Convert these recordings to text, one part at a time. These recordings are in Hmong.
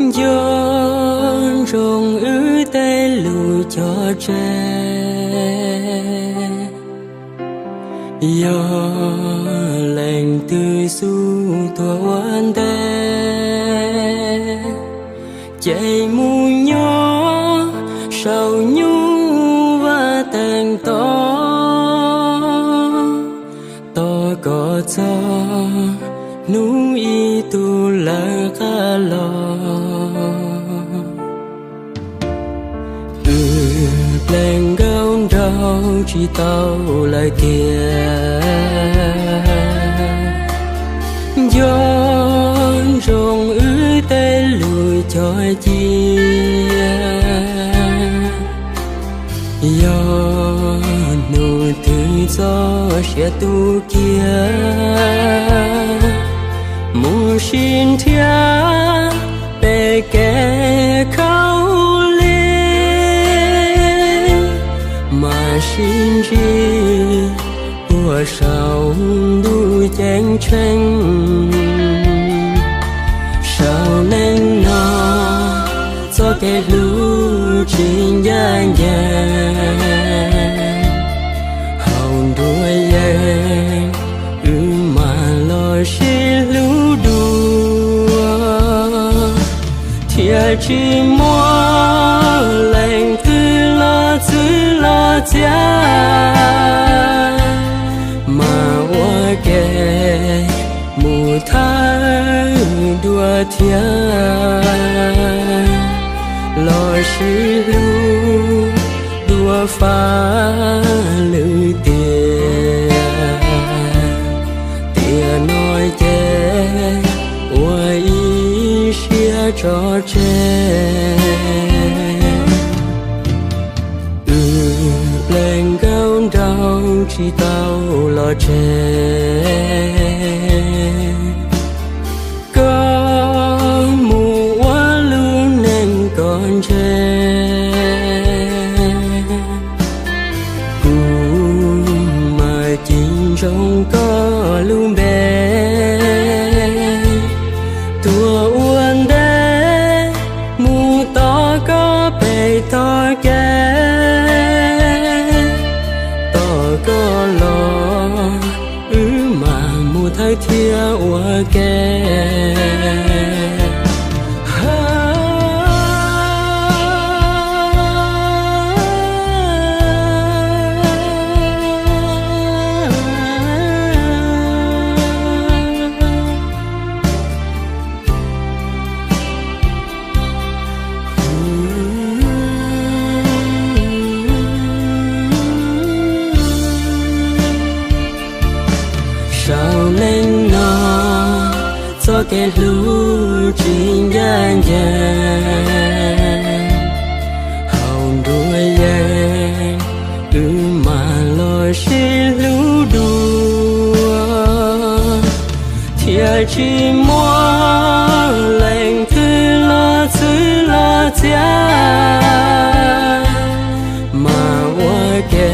Nco ntsoov wb tej lus cog tseg, yog leej twg xub tuag ua ntej, ces mus nyob saum nyuj vaj teev toj, tos kom txog hnub ib tug lawv qab los. Wb pleev nkauj nraug tsis tau lawm tiag, nco ntsoov wb tej lus cog cia, yog hnub twg txoj sia tu kiag, mus sib nrhiav pem kev khaub lig, mam sib ntsib puag saum ntuj ceeb tsheej. Saum neej no txoj kev hlub tsis ncaj ncees, haus nruas yees wb mam los sib hlub dua, thiaj tsis muaj leej twg los txwv los txiav, mas ua ke mus thawj dua thiab, los sib hlub dua faj lwm tiam. Tiam no ces ua ib siab tso tseg, wb pleev nkauj nraug tsis tau los tseg, koj mus ua lub neej koj ntshe, kuv mam cim ntsoov koj lub npe, tuag ua ntej mus tos koj pem tog kev, tos koj los wb mam mus thawj thiab ua ke. Saum neej no txoj kev hlub tsis ncaj ncees, haus nruas yees wb mam los sib hlub dua, thiaj tsis muaj leej twg los txwv los txiav, mas ua ke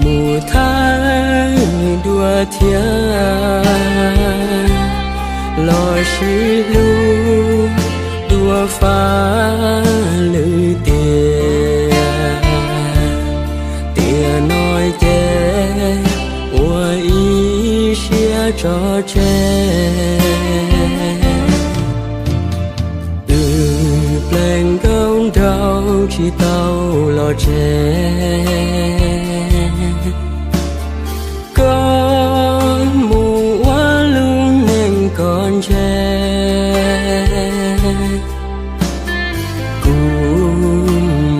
mus thawj dua thiab, los sib hlub dua faj lwm tiam. Tiam no ces ua ib siab tso tseg, wb pleev nkauj nraug tsis tau los tseg, koj mus ua lub neej koj ntshe, kuv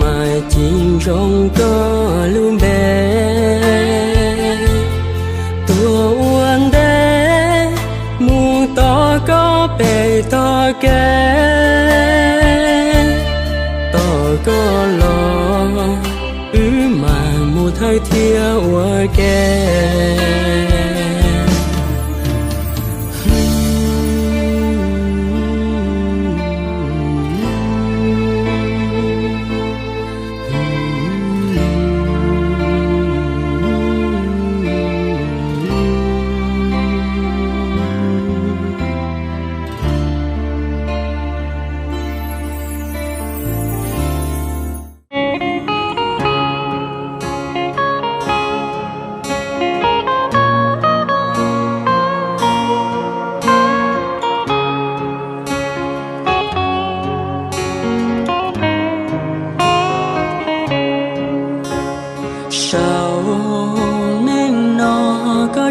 mam cim ntsoov koj lub npe, tuag ua ntej mus tos koj pem tog kev, tos koj los wb mam mus thawj thiab ua ke.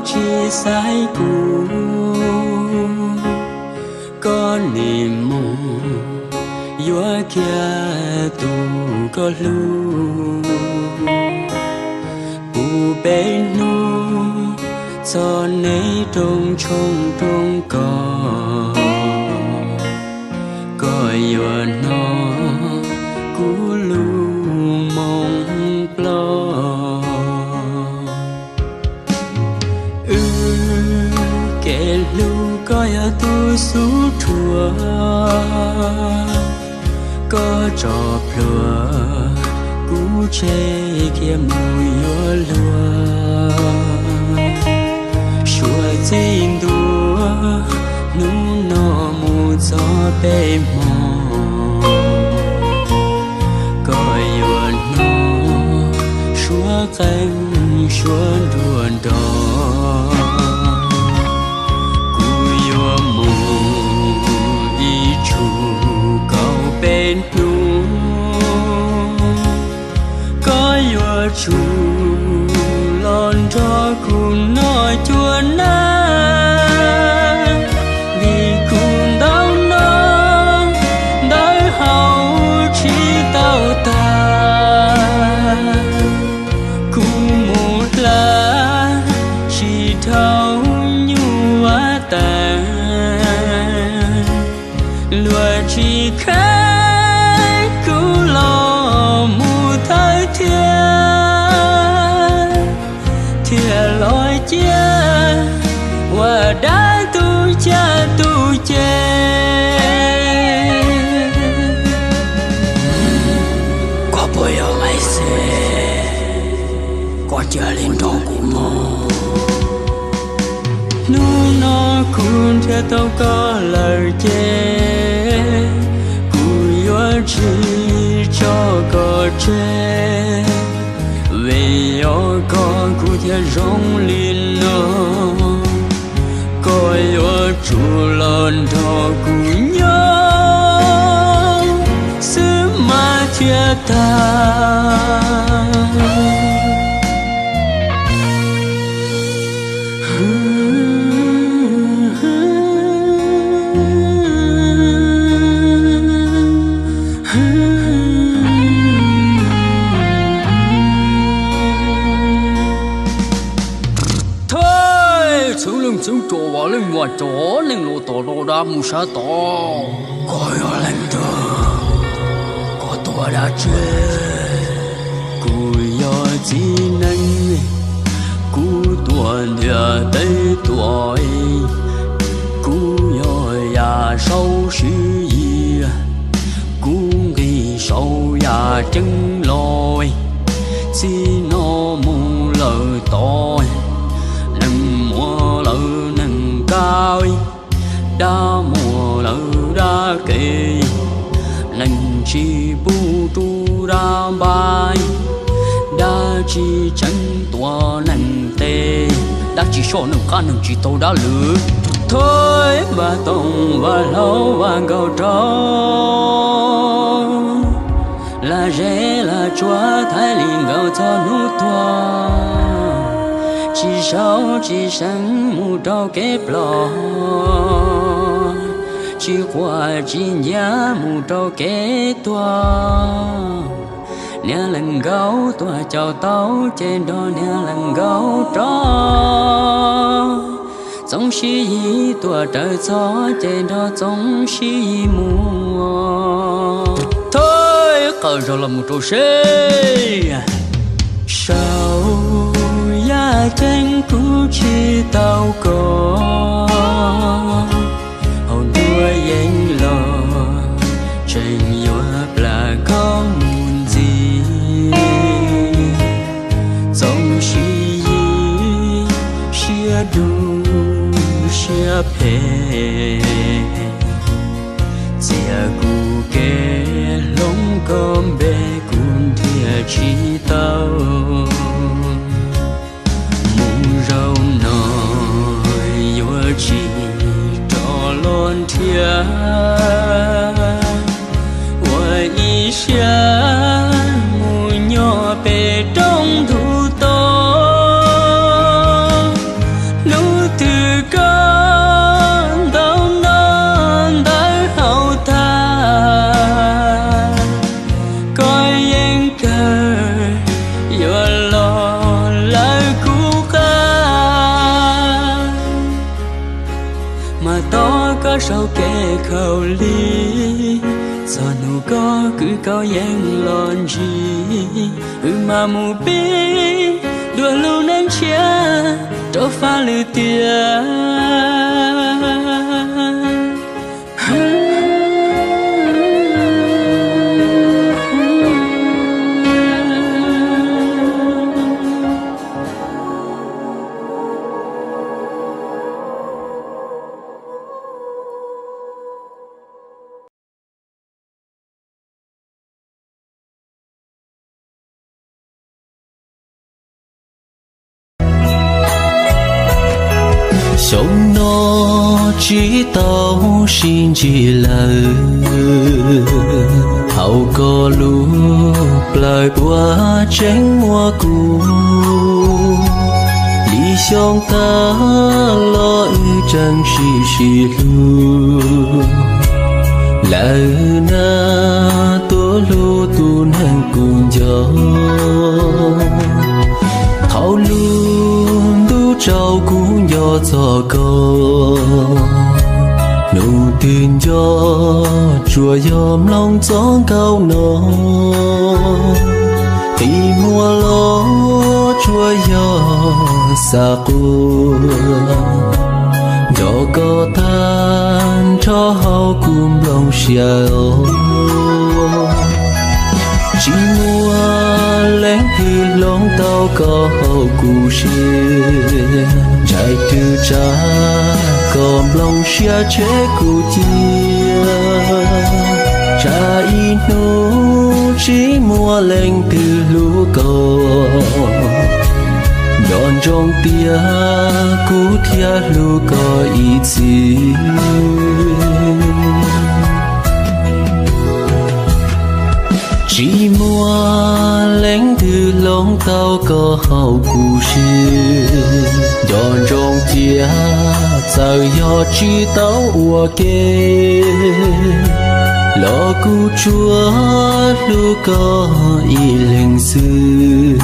Tsis xaiv kuv, koj nim mus yuav kiag tus koj hlub. Puv peb hnub txog neb rooj tshoob rooj kos, koj yuav hnov kuv lub moo ploj. Wb kev hlub koj yog tus xub thuav, koj tso plhuav kuv tseg kiag mus yuav luag. Suav txij ntua hnub no mus txog peb hmo, koj yuav hnov suav qeej suav nruab nrog. Kuv yuav mus ib tsug kaum peb hnub, koj yuav tsum los nrog kuv noj cua nab, vim kuv ntau noj ntau haus tsis tau tag. Kuv mus hla tsis dhau nyuaj tas, luag tsis kheev kuv los mus thawj thiab, thiaj los cia ua dab tu caj tu ces. Koj puas yog Maiv Xis? Koj cia li nrog kuv mus. Hnub no kuv nrhiav tau koj lawm ces kuv yuav tsis tso koj tseg. Vim yog koj kuv thiaj zoo li no, koj yuav tsum los nrog kuv nyob xwb mas thiaj tag. Thawj, txhua leej txhua tus, vam leej vam cov neeg los tom no dab mus sab tod. Koj yog leej twg? Koj tuaj dab tsi? Kuv yog txiv neej, kuv tuaj ntiaj teb tuaj. Kuv yog yaj saub sib yig, kuv nqis saum yaj ceeb los. Txij no mus lawm tod, neeg muaj lawm neeg kab, dab muaj lawm dab kev, neeg tsis pub rub dab npab, dab tsis tseev tuav neeg tes, dab tsis soj neeg qab, neeg tsis tau dab lwm. Thawj, vam toom vam hlau vam nkaus rau lag zeb lag tsuag thaij li nkaus txog hnub tuag, tsis sau tsis seev mus rau kev ploj, tsis quaj tsis nyiav mus rau kev tuag. Niag leej nkaub tuaj caum tau ces nrog niag leej nkaub rov, Txoov Sib Yig tuaj raws txog ces nrog Txoov Sib Yig mus. Thawj, qaws zog los mus rau seb. Saum yaj ceeb kuv tsis tau koj, hauv nruab yeeb los tseem yuav plam koj mus ntxiv. Txoov Sib Yig siab dub siab phem, txia kuv kev hloov koj npe kuv nrhiav tsis tau. Mus zaum no yuav tsis rov los nrhiav, ua ib siab mus nyob pem roob ntug to. Tau kev khaum lig, txog hnub koj kwv koj yeej los ntsib, wb mam mus pib dua lub neej tshiab rau faj lwm tiam. Xyoo no tsis tau sib ntsib lawm, thaum koj lub plawv puas tseeb muaj kuv, li xyoo tag los wb tseem sib sib hlub. Lawm na, tus hlub tus neeg kuv nco, thaum lub ntuj tsaus kuv nco txog koj, hnub twg nco tsuas yog mloog txoj nkauj no, qi muag los tsuas yog xav quaj, nco koj tag nrho hauv kuv nplooj siab os. Tsis muaj leej twg hloov tau koj hauv kuv siab, ntsais twg tsa koj nplooj siab tshem kuv cia, tsam ib hnub tsis muaj leej twg hlub koj, nco ntsoov tias kuv thiaj hlub koj ib txhis. Tsis muaj leej twg hloov tau koj hauv kuv siab, nco ntsoov tias txawm yog tsis tau ua ke los kuv tsuas hlub koj ib leeg xwb.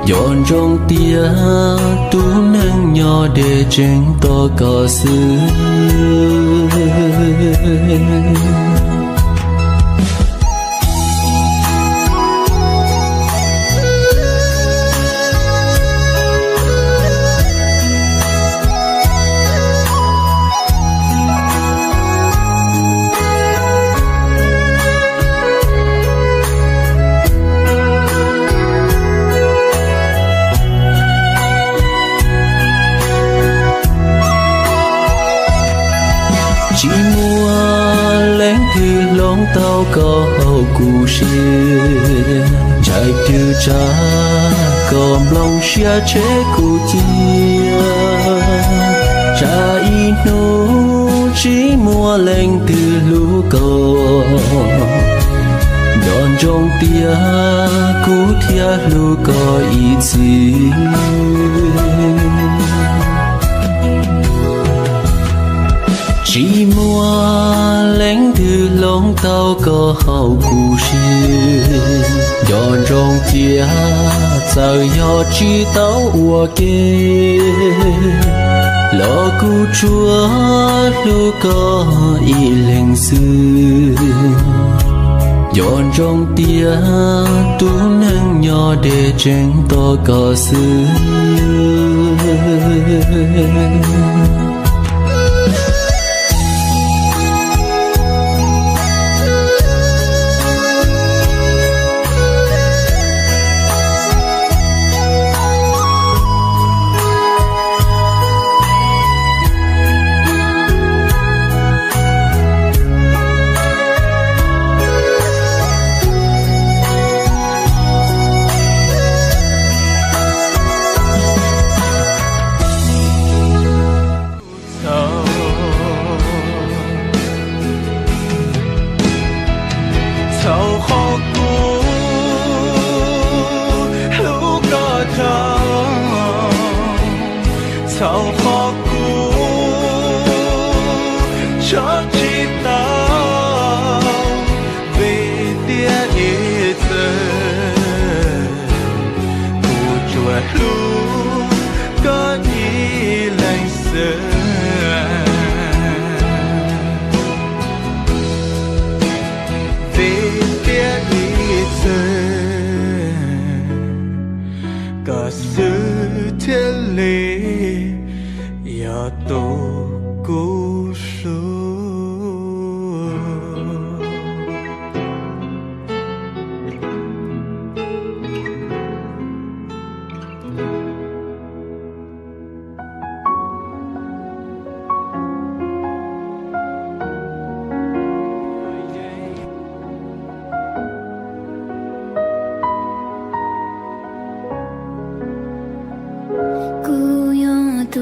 Nco ntsoov tias tus neeg nyob deb tseem tos koj xwb. Tsis muaj leej twg hloov tau koj hauv kuv siab, ntsais twg tsa koj nplooj siab tshem kuv cia. Tsam ib hnub tsis muaj leej twg hlub koj, nco ntsoov tias kuv thiaj hlub koj ib txhis. Tsis muaj leej twg hloov tau koj hauv kuv siab, nco ntsoov tias txawm yog tsis tau ua ke los kuv tsuas hlub koj ib leeg xwb. Nco ntsoov tias tus neeg nyob deb tseem tos koj xwb.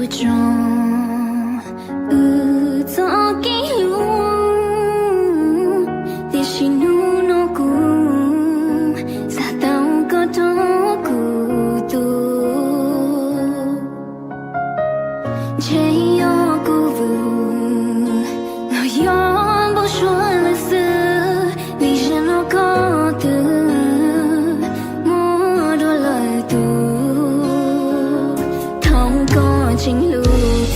Tso wb txoj kev hlub, tiam sis hnub no kuv xav tau koj rau kuv tus. Ntshe yog kuv vwm los yog npau suav lawm xwb, vim zaum no koj twb muaj dua lwm tus. Thaum koj tseem hlub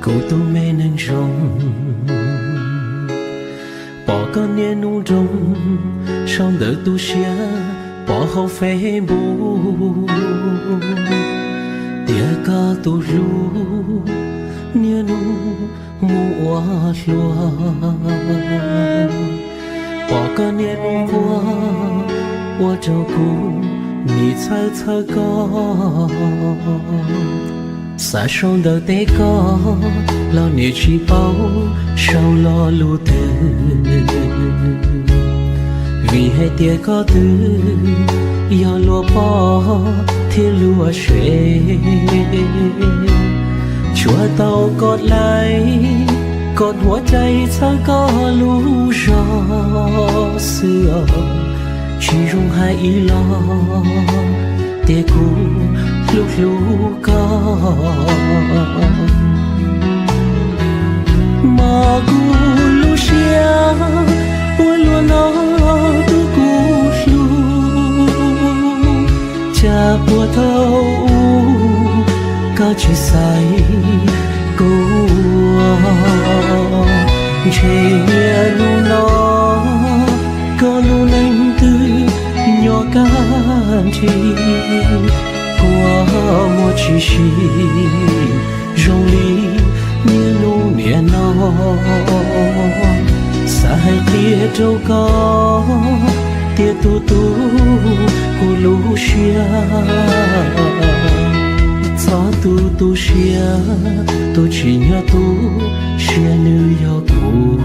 Kuv tus me neeg zoo, pom koj niaj hnub nroo sau ntawv tu siab pov hauv Facebook, tias koj tus hlub niaj hnub mus ua hluas. Pom koj niaj hnub quaj, ua rau kuv nim txhawj txhawj koj. Xav sau ntawv teb koj los nim tsis paub sau lo lus twg, vim hais tias koj twb yog luag poj thiab luag sev. Tsuas tau koj dlaim, koj huab cai txhawb koj lub zog xwb os. Tsis zoo hais ib los tias kuv hlub hlub koj. Mog kuv lub siab ua luaj no tu kuv hlub, cas puag thaum ub koj tsis xaiv kuv. Ntshe niaj hnub no koj lub neej twb nyob kaj nrig, kua muag tsis sib zoo li niaj hnub niaj no. Xav hais qhia rau koj tias tus tu kuv lub siab, txhob tu tu siab, tus tsim nyog tu siab nws yog kuv.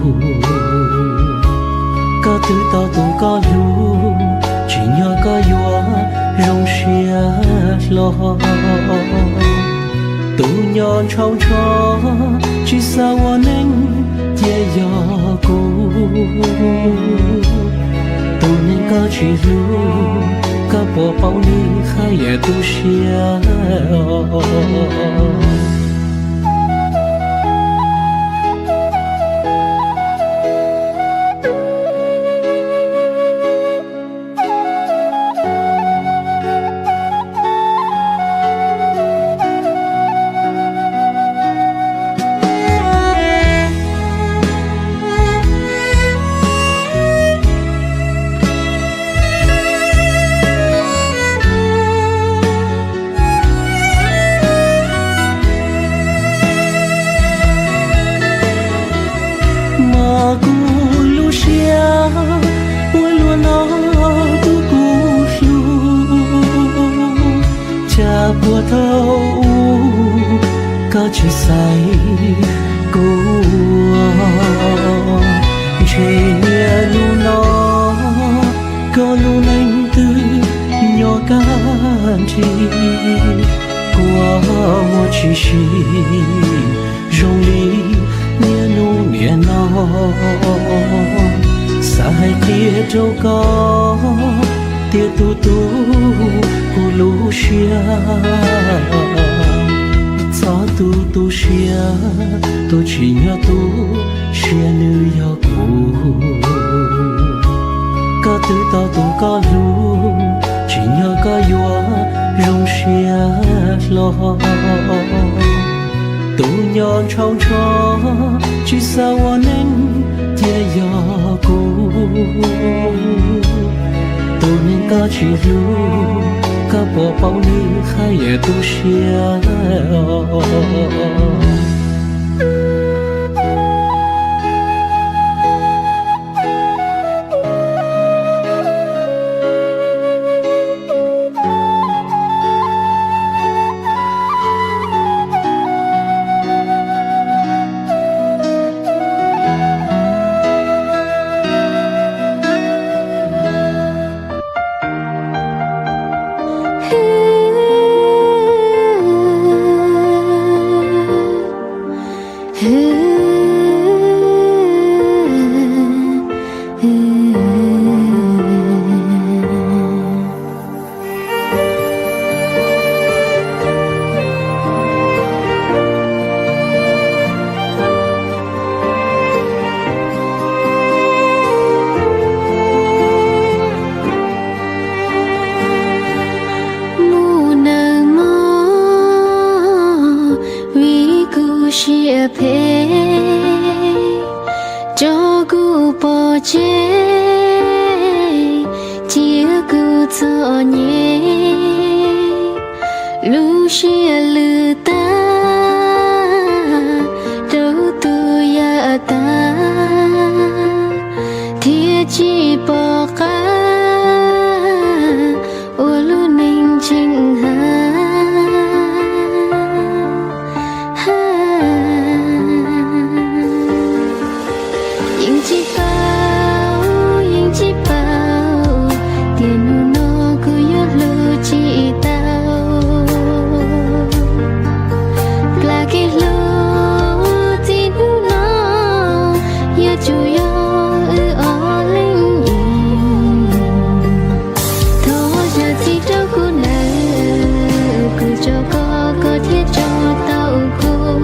Koj twb tau tus koj hlub, tsim nyog koj yuav zoo siab hlo. Tus nyob ntshau ntsho, tsis xav ua neej cia yog kuv. Tus neeg koj tsis hlub, koj puas paub nws haj yam tu siab? Mog kuv lub siab ua luaj no tu kuv hlub, cas puag thaum ub koj tsis xaiv kuv. Ntshe niaj hnub no koj lub neej twb nyob kaj nrig, kua muag tsis sib zoo li niaj hnub niaj no. Xav hais qhia rau koj tias tus tu kuv lub siab, txhob tu tu siab, tus tsim nyog tu siab nws yog kuv. Koj twb tau tus koj hlub, tsim nyog koj yuav zoo siab hlo. Tus nyob ntshau ntsho, tsis xav ua neej cia yog kuv. Tus neeg koj tsis hlub, koj puas paub nws haj yam tu siab? Mus nawb mog, vim kuv siab phem, tso kuv pov tseg, cia kuv txom nyem, lub siab lwj tag rau tus yam tag, thiab tsis pom qab ua lub neej tseem hab. Yeej tsis paub, yeej tsis paub tias hnub no kuv yuav hlub tsis tau. Plam kev hlub txij hnub no yuav tsum yog wb ob leeg yeej. Thov zam txim rau kuv nawb, kuv tso koj, koj thiaj tso tau kuv.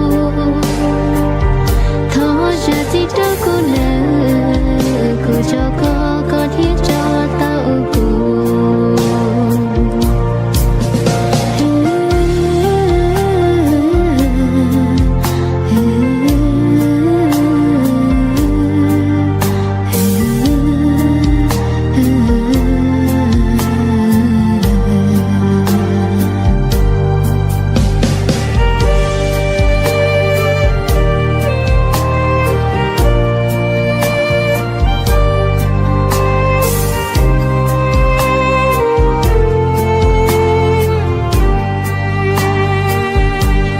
Thov zam txim rau kuv nawb, kuv tso koj, koj thiaj tso tau kuv.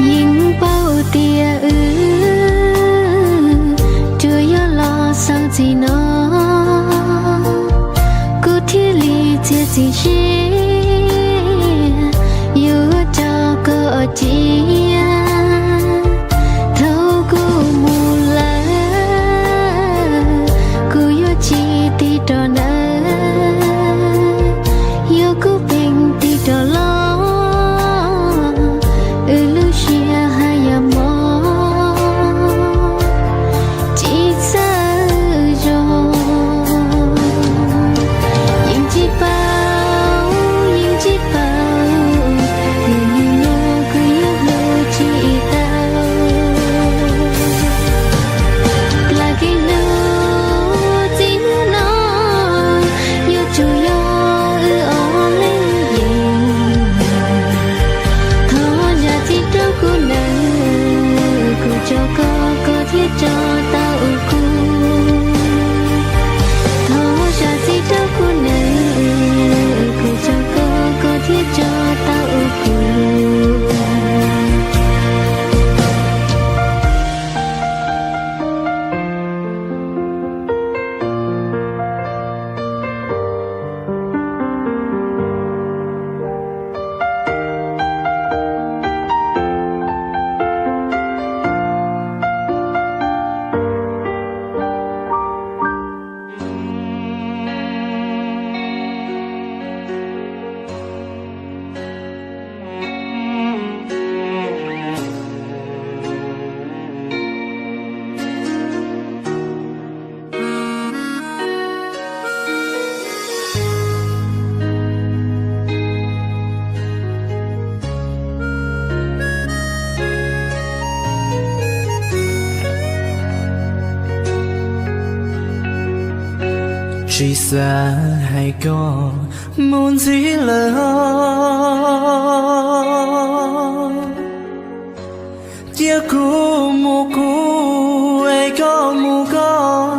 Yeej paub tias wb tsuas yog los xaus txij no, kuv thiaj li txiav txim siab yuav rau koj cia. Thaum kuv mus lawm, kuv yuav tsis tig rov nawb, yog kuv pheej tig rov los, wb lub siab haj yam mob tsis txawj zoo. Yeej tsis paub, yeej tsis paub tias hnub no kuv yuav hlub tsis tau. Plam kev hlub txij hnub no yuav tsum yog wb ob leeg yeej. Thov zam txim rau kuv nawb, kuv tso koj, koj thiaj tso tau kuv. Thov zam txim rau kuv nawb, kuv tso koj, koj thiaj tso tau kuv. Tsis xav hais koj mus ntxiv lawm os. Cia kuv mus kuv es koj mus koj,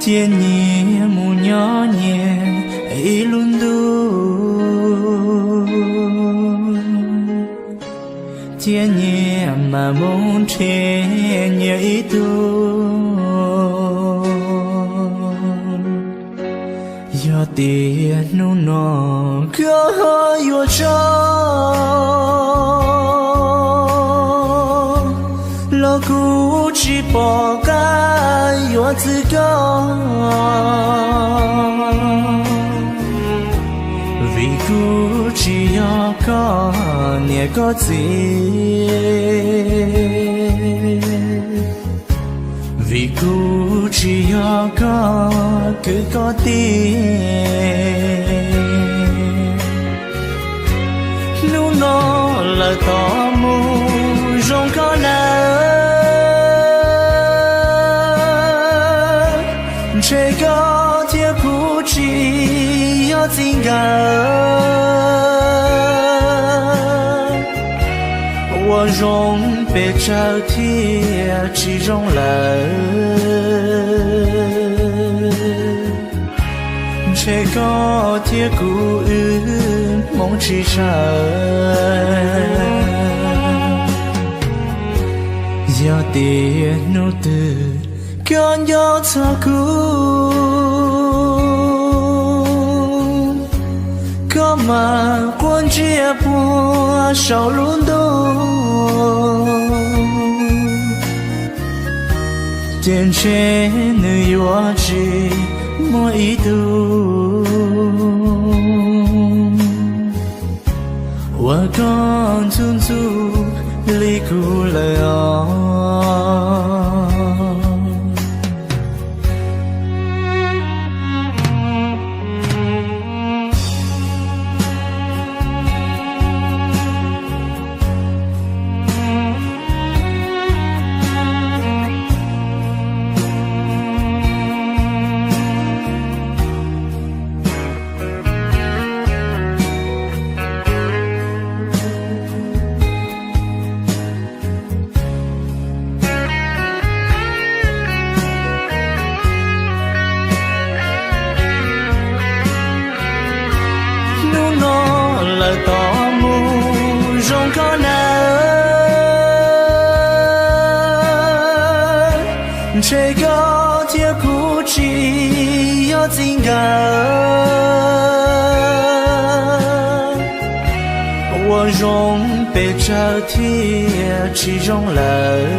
thiaj nyias mus nyob nyias ib lub ntuj, thiaj nyias mam mus nrhiav nyias ib tug. Yog tias hnub no koj ho yuav tso los kuv tsis pom qab yuav txwv koj, vim kuv tsis yog koj niam koj txiv, vim kuv tsis yog koj kwv koj tij. Hnub No lawm tos mus zoo koj nawb, ntshe koj thiab kuv tsis yog txij nkawm, ua zoo pes tsawg thiaj tsis zoo lawm. Ntshe koj thiab kuv wb hmoov tsis sawv. Yog tias hnub twg koj nco txog kuv, koj mam quaj ntsiag puag saum lub ntuj, ces ntshe nws yuav tsis muaj ib tug uas koj ntxub ntxub li kuv lawm os. Hnub no lawm tos mus zoo koj nawb, ntshe koj thiab kuv tsis yog txij nkawm, ua zoo pes tsawg thiaj tsis zoo lawm.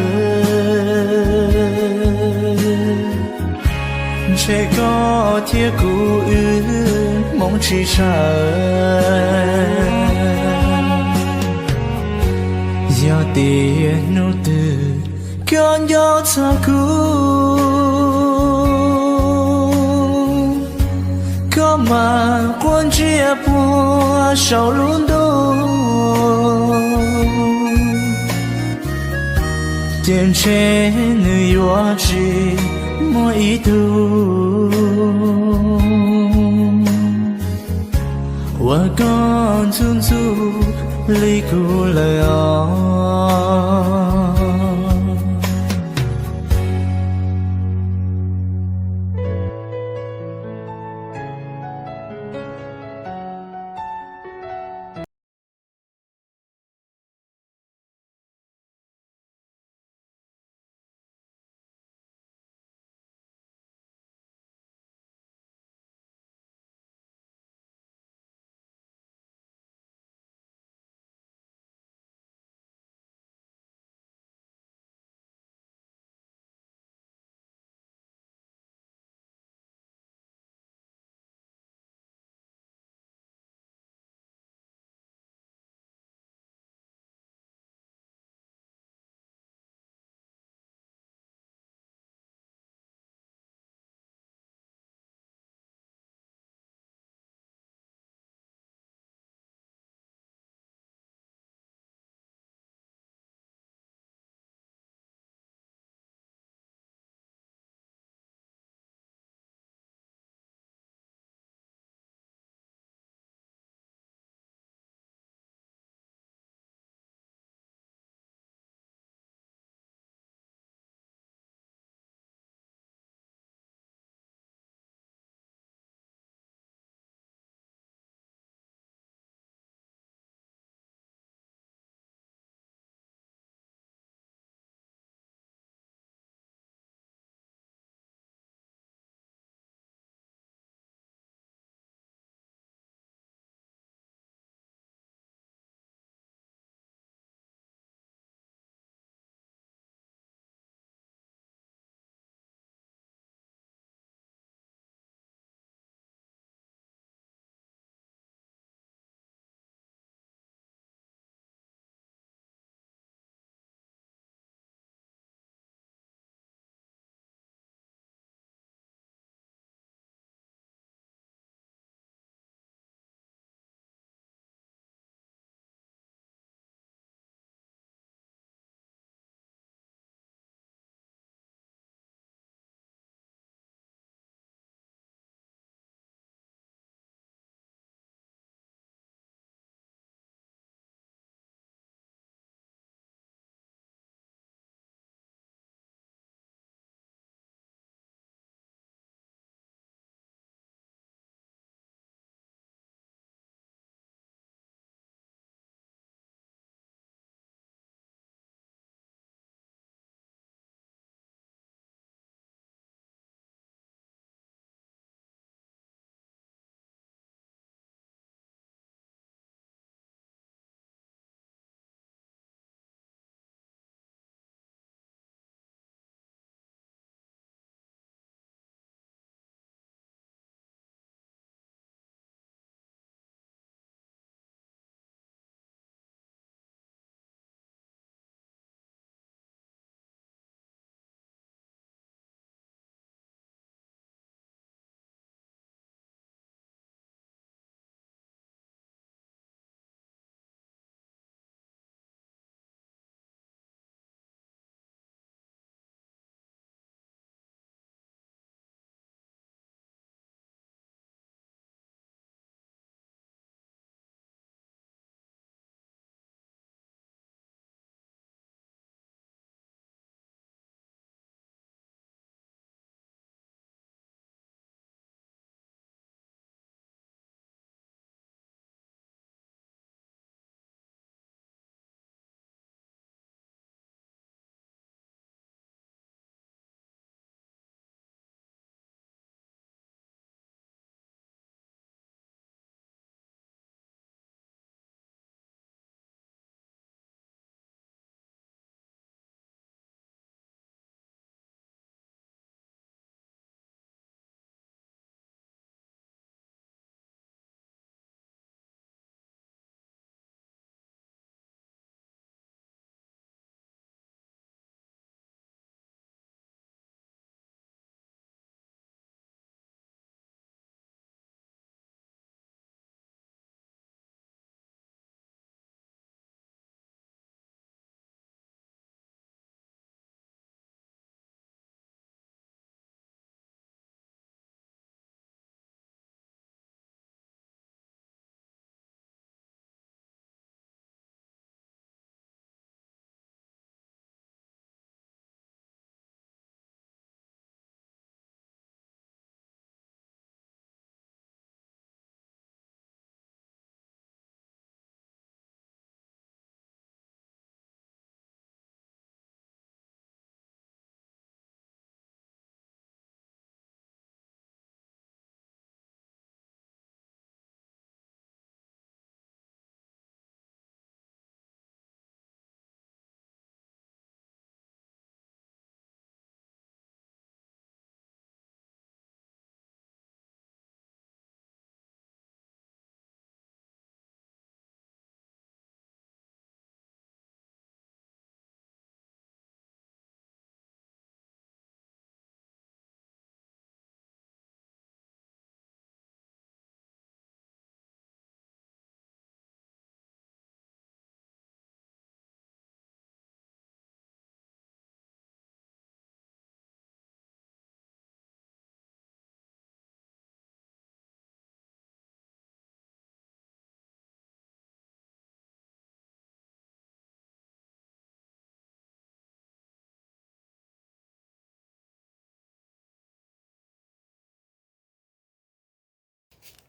Ntshe koj thiab kuv wb hmoov tsis sawv. Yog tias hnub twg koj nco txog kuv, koj mam quaj ntsiag puag saum lub ntuj, ces ntshe nws yuav tsis muaj ib tug uas koj ntxub ntxub li kuv lawm os.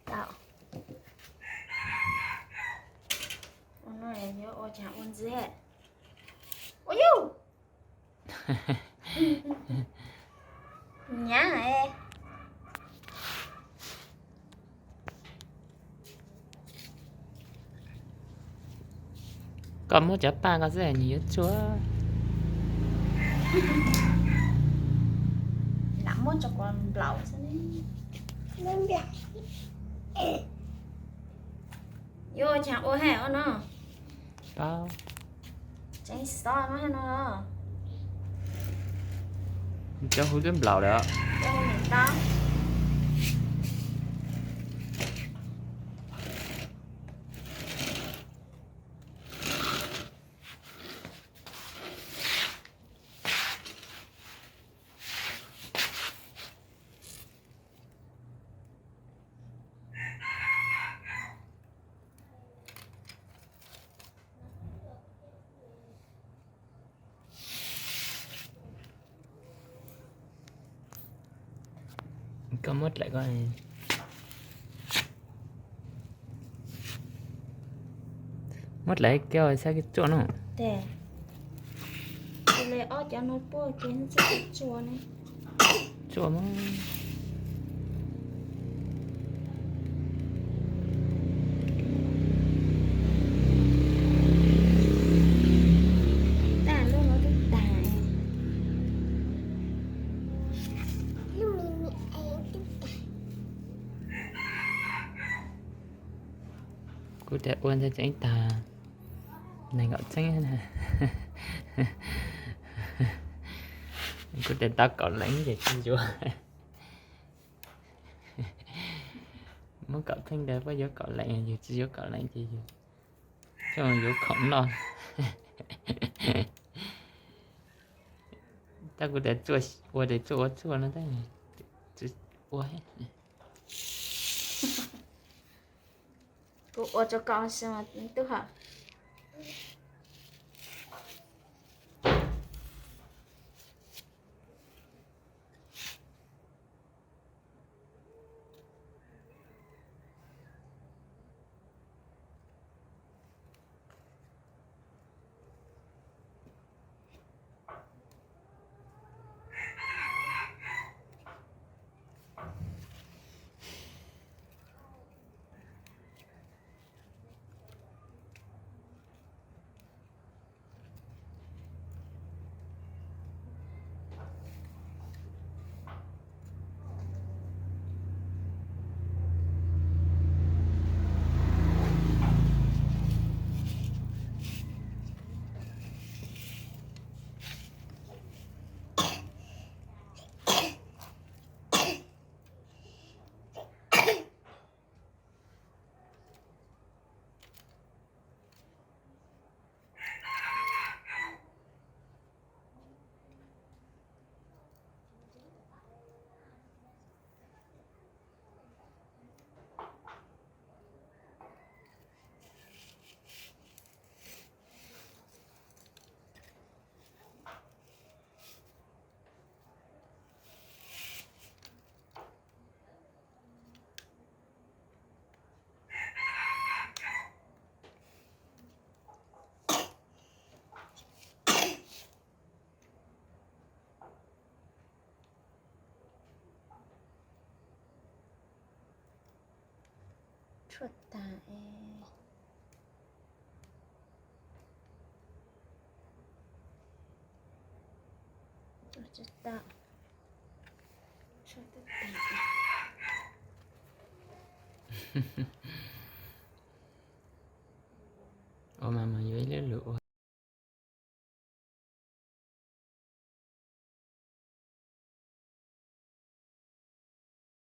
Tau. Ua no yuav ua cas ua ntxiv. Ua yus. Nyab. Koj muab cov paj ko xwb nws yuav tsuaj. Lam muab tso kom nplaum xwb. Yuav ua cas ua hais ua no. Tseev xov no hais no. Cov hu twb nplaum lawm. Cov hu nplaum. Koj muab dlaim ko, muab dlaim kiag saib tsuaj no. Tes, tus le ob cov no puag kiag tsuaj ne. Tsuaj mas. Tag, lub no twb tag. Kuv tias ua ntawd tseem tag nees nkaum txheeb na. Kuv tias tau kaum leev ces tsis yuav. Muab kaum txheeb ntawd puab yuav kaum leev, yus tsis yuav kaum leev ces yus coj yuav khoom noj. Tab kuv tias tsuaj, ua tias tsuaj ua tsuaj no tab tsis ua. Kuv ua rau koj si mas tub hawm. Tshuaj tas es. Tshuaj tas. Tshuaj tas. Ua mas mas yuav ib lub lus ua.